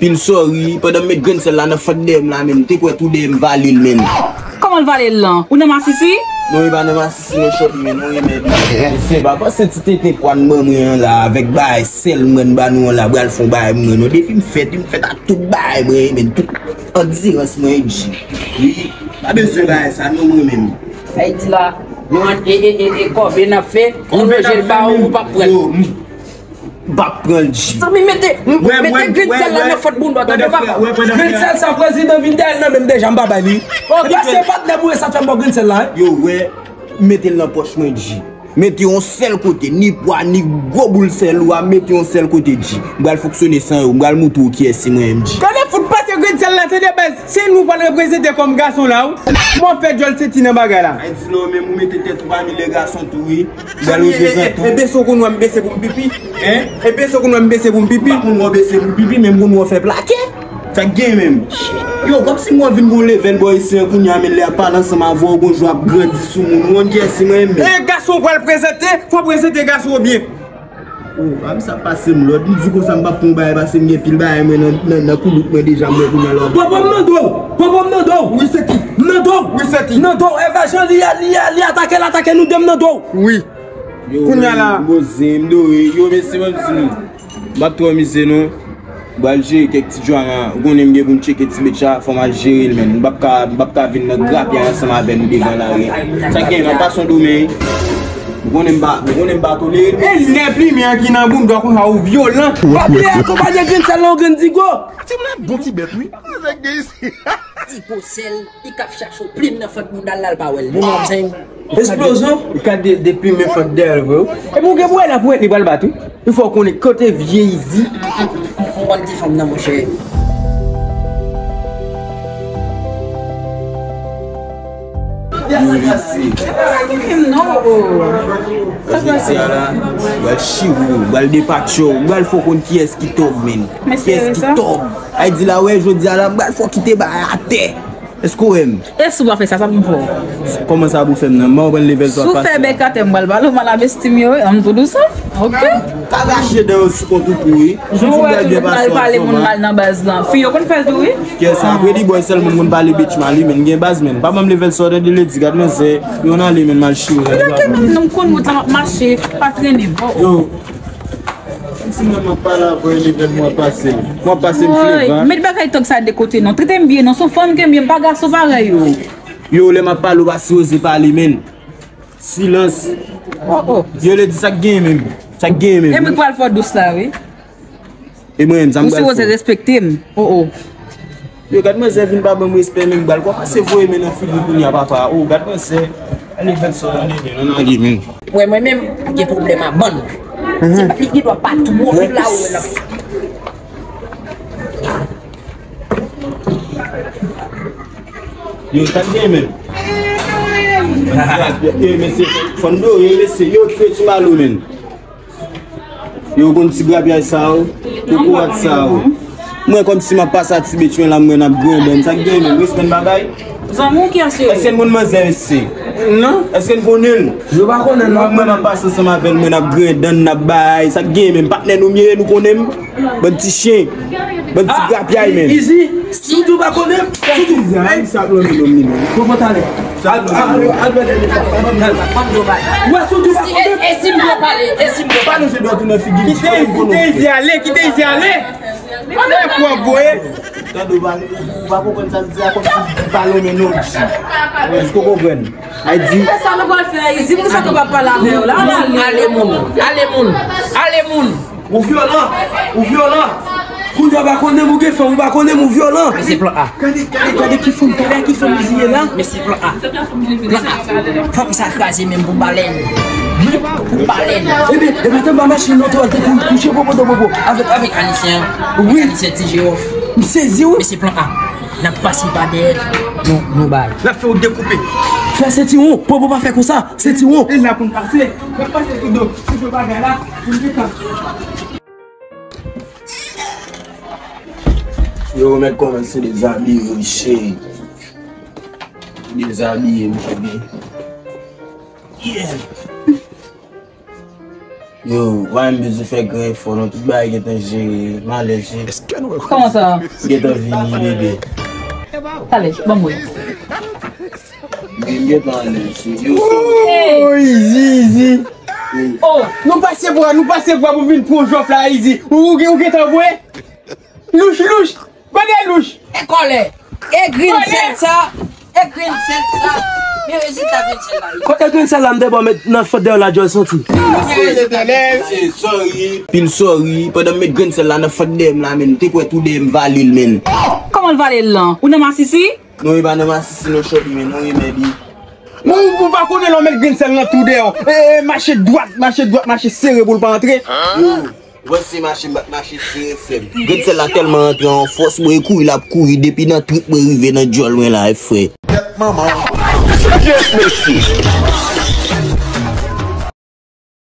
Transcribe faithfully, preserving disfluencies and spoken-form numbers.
Pil sòri, pandan m met grenn sèl la nan fant dèyè m la, men m te kwè tou dèyè m vale l, men. Kòman l vale l lan? Ou nan masisi? Non, e pa nan masisi, non, chòt, men non, e mèd. Mesye, pa panse ti tenten pwa n ban mwen an la, avèk bagay sèl mwen ba nou an la, pral fè yon bagay mwen, non. Depi m fèt, m fèt ak tout bagay mwen, men tout andirans mwen, e G. Wi, pa bezwen bagay sa, non, mwen menm. Sa vle di la, nou ant e, e, e, e kòve n ap fè, ou manje l ba ou, ou p ap pran l. Yo, m p ap pran l, G. Zanmi, mete, mete grenn sèl la nan fant bounda, tande papa. Grenn sèl sa, prezidan vin dèyè l nan men m deja, m pa bay li. Epa se patnè m ou ye, sa fè m ba w grenn sèl la, en. Yo, wè, mete l nan pòch mwen, G. Mete yon sèl kote, ni pwa, ni gwo boul sèl ou a, mete yon sèl kote, G. M pral fonksyone san yo, m pral moutre w kiyès se mwen menm, G. Gade fout pase grenn sèl la, tande baz. Se nou pral reprezante kòm gason la, wi. Mwen fè djòl senti nan bagay la. Ay, di non, men ou mete tèt ou pami lè gason tou, wi. Ou pral reprezante ou. E bese w konn wè m bese pou m pipi? Hein? E bese w konn wè m bese pou m pipi? M pa konn wè w bese pou pipi, men m konn wè w fè plake. Sa k gen menm? Yo, kòmsi mwen vin gon level bò isi an kounye a, men lè ap pale ansanm avè w, gon jou ap grandi sou moun. Ou konn kiyès se mwen menm? E gason w pral prezante, fò w prezante gason w byen. Oh, a m sa pase m lòd. M di konsa m p ap pran bagay pase m gen pil bagay mwen nan, nan, nan koulout mwen deja m wè kounye a lòd. Papa m nan do w! Papa m nan do w! Wi, se ki? M nan do w! Wi, se ki? M nan do w! Eva Jean li, li, li atake, l atake nou de m nan do w! Wi. Yo, kounye a la. M poze, m dore. Yo, mesye, mwen di nou. M p ap twò mize non. M pral jere kèk ti djwana. Ou konnen m gen pou m tcheke ti bèt sa, fò m al jere l, men. M p ap ka, m p ap ka vin nan grapyay ansanm avè nou devan lari. Sa k gen, m ap pase yon domen. Ou konnen m pa, ou konnen m pa tolere l. E nè plimen an ki nan bounda w konsa, ou vyolan. Pa bliye akonpanye grenn sèl la, yon grenn digo. Ti moun nan bon ti bèt, wi. Ti po sèl, li k ap chache yon plim nan fant bounda l la, l pa wè l. Li nan zen. Eksplozyon. Li ka de, deplimen fant dèyè l vre, wi. Epi ou gen pou wè la pou wè li pral bat, wi. Li fè w konnen kote vye izi. M konn ti fanm nan, monchè. Yo, mesye. Mesye a la, m pral chire w, m pral depatche w, m pral fè w konn kiyès ki tòg, men. Kiyès ki tòg. Ay di la, wè, jodi a la, m pral fè w kite bagay atè. Èske w wè m? E si w pa fè sa, sa pou m fè w? Kòman sa pou fè m nan? M pa konprann level sa w ap pase a. Si w fè bèk atè, m pral pale w mal ap estim yo, wi, an m tou dousan. Ok. Ka rache dan yo sou kont ou tou, wi. Jan w wè toujou pral pale moun mal nan baz lan. Fi yo konn fè l tou, wi. Kiyès sa? Apre di bòy sèlman m konn pale bitch mal, wi, men gen baz, men. Pa ban m level sa w tande, Lady, gad manzè. Yo nan ale, men, m al chire. Gade ke menm non, m konn wout la, m ap mache, pa trennen bò. Yo. Menm si mwen m ap pale avè w, level mwen ap pase. Mwen ap pase m flevan. Woy, met bagay tòg sa de kote non. Trete m byen non, se yon fanm ke m ye, m pa gason parèy ou. Yo, lè m ap pale, w pa sipoze pale, men. Silans. Oh, oh. Yo, Lady, sa k gen menm? Sa k gen menm? E mwen k pral fò dous la, wi. E mwen menm, sa m pral fè? Ou sipoze respekte m. Oh, oh. Yo, gad manzè vin pa ban m respè menm, m pral kòmanse voye men nan figi kounye a, papa. Oh, gad manzè. Ann fè sa, ann ale, ann ale, men. Mwen, mwen menm, gen pwoblèm a bann. Se pa li gen dwa pa twò la, ou la. Yo, sa k gen menm? Yo, mesye, fò n dore, yo, mesye, yo, tire ti malo, men. Yo, konn ti grapyay sa yo, kokorat sa yo. Mwen, kòmsi m ap pase a ti bitch mwen la, mwen ap grenn dan. Sa k gen menm? Respè n pa bay? Zanmi w ki asire? Èske n konn manzè, mesye? Non. Èske n konnen l? Yo pa konnen l non. Mwen, m ap pase ansanm avè l, mwen ap grenn dan, n ap bay. Sa k gen menm? Patnè nou m ye, nou konnen m. Bann ti chen. Bann ti grapyay, men. Izi, sitou pa konnen m. Sitou. Ay, sa pran nou nonm li, men. Popo talè. Al, al, al, al, al, al, al. Wè, sitou pa konnen m. E si m dwe pale, e si m dwe pale. Pa lonje dwèt ou nan figi m. Kite, kite Izi ale, kite Izi ale. Mwen pran voye. Tande w pa, ou pa konprann sa m di a, kòmsi m di pa lonmen non. Èske w konprann? Ay di. Fè sa nou pral fè, Izi, pou sa nou pa pale avè w la. Ale moun, ale moun, ale moun. Ou vyolan, ou vyolan. Kounye a w pa konnen m, ou gen fanm, ou pa konnen m, ou vyolan. Mesye plan A. Gade, gade, gade ki fanm, gade ki fanm li ye la. Mesye plan A. Plan A. Fanm sa kraze menm pou balèn. Pou balèn. Ebyen, ebyen, tann ba machin nan, tou, tou, kouche popo, popo. Avèk, avèk Ayisyen. Wi. Ayisyen ti Jewòf. M sezi, wi. Mesye plan A. N ap pase pa dèyè. Nou, nou bay. N ap fè w dekoupe. Fè sentiwon. Popo pa fè konsa. Sentiwon. E la pou n pase. N ap pase sou do. Sou do bagay la. Pou n desann. Yo, mèt kòmanse dezabiye, wi, cheri. Dezabiye, wi, cheri. Yeah. Yo, pa menm bezwen fè gran efò non, tout bagay gentan jere, m alèz wi. Kòman sa? Gentan vini, bebe. Talè, ban m wè. M gentan alèz wi. Yo, so. Hey! Oh, Izi, Izi. Oh! Nou pase bra, nou pase bra pou vin pran jòf la, Izi. Ou, ou, ou gentan voye? Louch, louch. Gade louch. E kòlè. E grenn sèl sa. E grenn sèl sa. Men rezilta grenn sèl la. Kote grenn sèl la m te ba w met nan fant dèyè w la, Jòl santi? Se sòri. Pil sòri. Pandan m met grenn sèl la nan fant dèyè m la, men m te kwè tou dèyè m vale l, men. Kòman l vale l lan? Ou nan masisi? Non, e pa nan masisi non, chòt, men non, e mèdi. Ou, ou pa konnen lè w met grenn sèl nan tou dèyè w. E, e, mache dwat, mache dwat, mache sere pou l pa antre. Yo. Wè se mache m pa t mache sere frè m. Grenn sèl la tèlman antre an fòs, mwen kouri l ap kouri depi nan trip mwen rive nan djòl mwen la, frè. Tèt manman w. Kèt mesye.